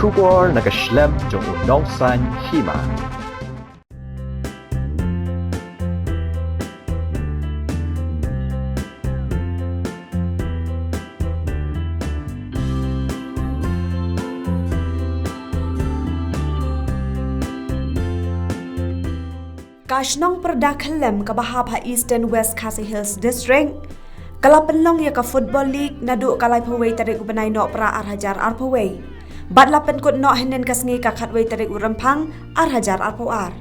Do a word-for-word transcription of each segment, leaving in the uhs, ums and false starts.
Khubor na ka shlem jong u nongsan hima. Ka shnong Pyrda Khyllem kaba hap ha Eastern West Khasi Hills District ka la pynlong ïa ka Football League naduh ka laiphew wei tarik u bnai Nohprah ar hajar arphew wei. Bad la pynkut noh hynnin ka sngi ka khatwei tarik u Rymphang ar hajar arphew ar.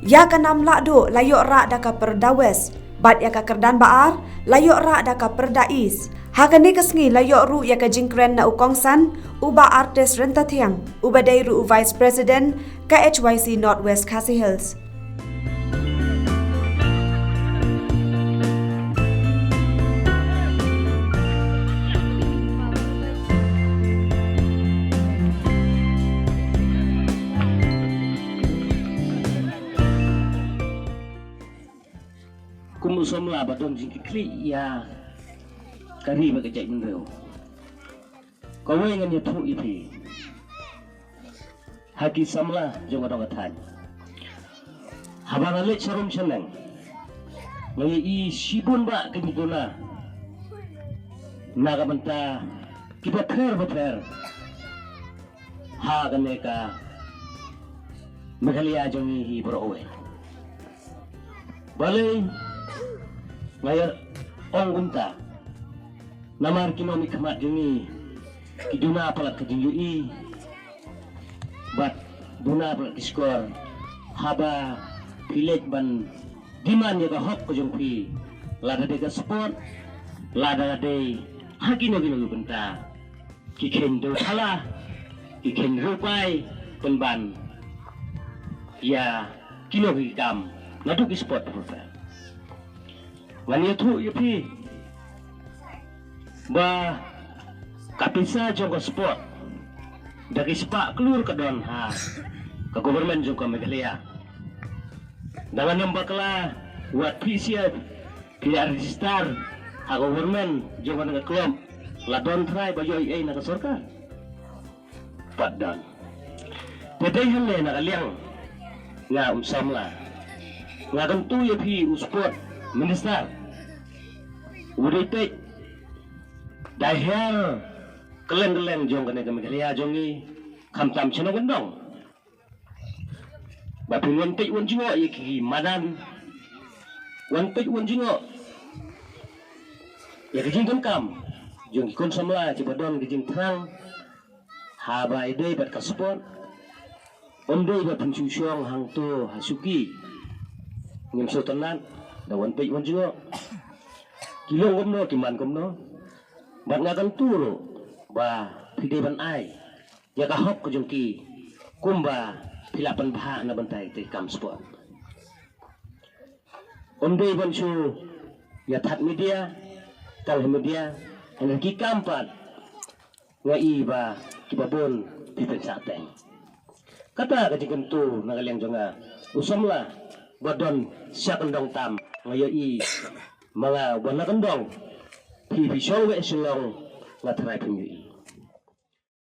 Ïa ka nam lahduh la ïoh rah da ka Pyrda West, bad ïa ka kyrdan ba ar la ïoh rah da ka Pyrda East. Ha kane ka sngi la ïoh ruh ïa ka jingkren na u kongsan u Bah Artist Ryntathiang, uba dei ruh u Vice President ka H Y C North West Khasi Hills. Kum u samla ba don jingkitkhlieh ïa ka ri bad ka jaitbynriew, kawei ngan ïathuh ïa phi ha ki samla jong ka dong ka thaiñ. Haba nga leit sharum shaneng, nga ïohi shibun bah ki duna na ka bynta kiba pher ba pher ha kane ka Meghalaya jong ngi hi baroh kawei. Balei nga ïa ong kumta? Namar ki nongmihkhmat jong ngi ki duna palat ka jingïohi bad duna palat ki shkor haba phi leit ban demand ïa ka hok ka jong phi, lada dei ka sport, lada dei ha kino kino ki bynta, ki kheiñ dewthala, ki kheiñ rupai pynban ïa kino ki kam naduh ki sport. Ngan ïathuh ïa phi ba ka pisa jong ka sport da ki spah klur ka don ha ka government jong ka Meghalaya. Da nga nym bakla, wat phi sha phi la register ha government jong ka club, la don trai ba ïoh ei ei na ka sorkar? Pat don. Te dei hangne na ka liang nga um samla, nga kyntu ïa phi u sport minister, u dei peit da hiar kylleng kylleng jong kane ka Meghalaya jong ngi, khamtam sha nongkyndong, ba phin wan peit wan jngoh ïa ki madan, wan peit wan jngoh ïa ka jingdonkam jong ki khun samla kiba don ka jingthrang haba ïadei bad ka sport. Ym dei ba phin shu shong hangto ha shuki, ngim sngewtynnat, da wan peit wan jngoh ki long kumno, ki man kumno. Bad nga kyntu ruh ba phi dei ban ai ïa ka hok ka jong ki kumba phi la pynbha na bynta ïa ka kam sport. Ym dei ban shu ïa thad media, tang ha media, hynrei ki kam pat nga i ba kiba bun phi pynshah teng. Kata ka jingkyntu na ka liang jong nga u samla ba don sha kyndong tam, nga ïohi ma nga ba na kyndong phi, phi shong wei Shillong, nga tharai phim ïohi.